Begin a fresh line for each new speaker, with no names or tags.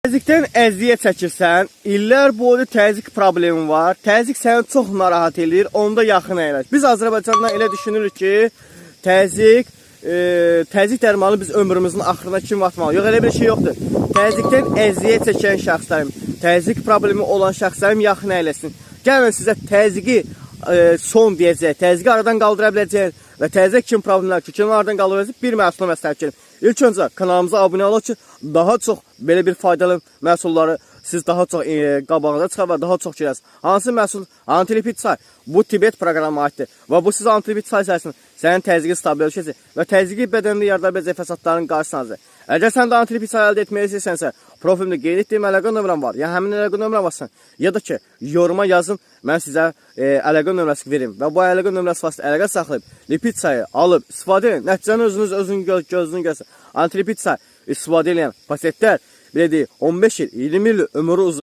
Təzyiqdən əziyyət çəkirsən, illər boyu təzyiq problemi var. Təzyiq səni çox narahat eləyir, onda yaxın əyləş. Biz Azərbaycanda elə düşünürük ki, təzyiq dərmanı biz ömrümüzün axırına kimi atmalıyıq. Yox, elə bir şey yoxdur. Təzyiqdən əziyyət çəkən şəxslərim, təzyiq problemi olan şəxslərim yaxın əyləşsin. Gəlin sizə təzyiqi son deyəcək, təzyiqi aradan qaldıra biləcək və təzyiq kimi problemlər kökünü aradan qaldıra biləcək bir məhsulu məsləhət görürəm. İlk öncə kanalımıza abunə olun ki, daha çox belə bir faydalı məhsulları siz daha çox qabağınıza çıxar və daha çox görəsiniz. Hansı məhsul? Antilipid çay. Bu Tibet proqramına aiddir və bu sizə antilipid çay sayəsində sənin təzyiqi stabilləşəcək və təzyiqi bədəndə yarada biləcək fəsadların qarşısını alacaq. Əgər sən də antilipid çay əldə etmək istəyirsənsə, profilimdə qeyd etdiyim əlaqə nömrəm var. Yəni həmin əlaqə nömrəm varsa, ya da ki, yoruma yazın, mən sizə əlaqə nömrəsi verim və bu əlaqə nömrəsi vasitəsilə əlaqə saxlayıb lipid çayı alıb istifadə edin. Nəticəni özünüz özün gözünüz görsün. Antilipid çay istifadə edən pasientlər belə deyək, 15 il, 20 il ömrü uzun.